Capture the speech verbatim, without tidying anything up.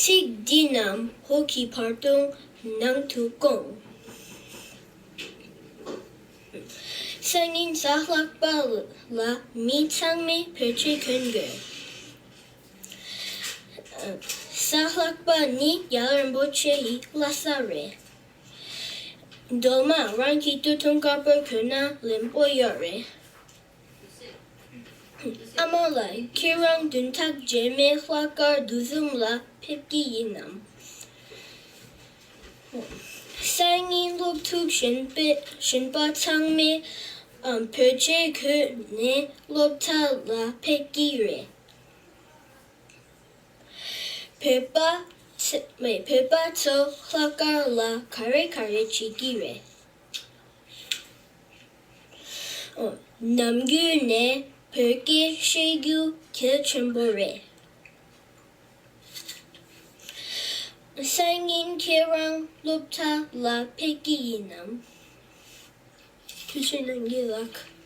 ཚིག་འདི་རྣམས་ཧོར་གྱི་བར་སྟོང་ནང་དུ་བསྐོང་། སང་ཉིན་གཟའ་ལྷག་པ་ལ་མི་ཚང་མས་བོད་ཆས་གྱོན་དགོས། གཟའ་ལྷག་པ་ནི་རྒྱལ་བ་རིན་པོ་ཆེ་ཡི་བླ་གཟའ་རེད། རྡོག་མ་རང་གི་སྟོད་ཐུང་དཀར་པོ་གྱོན་ན་ལེན་པོ་ཡོད་རེད། ཨ་མ་ལགས། ཁྱེད་རང་བདུན་ཕྲག་རྗེས་མའི་ལྷག་དཀར་འདུ་འཛོམས་ལ་ཕེབས་ཀྱི་ཡིན་ནམ། སང་ཉིན་སློབ་ཕྲུག་གཞན་པའི་གཞན་པ་ཚང་མས་ཨམ་བོད་ཆས་གྱོན་ནས་སློབ་གྲྭ་ལ་ཕེབས་ཀྱི་རེད། བོད་པ་ཚ- བོད་པ་ཚོ་ལྷག་དཀར་ལ་ག་རེ་ག་རེ་བྱེད་ཀྱི་རེད། ཨོ། ནམ་རྒྱུན་ནས་བོད་སྐད་བཤད་རྒྱུ་གལ་ཆེན་པོ་རེད། སང་ཉིན་ཁྱེད་རང་སློབ་གྲྭ་ལ་ཕེབས་ཀྱི་ཡིན་ནམ། ཐུགས་རྗེ་གནང་གི་ལགས།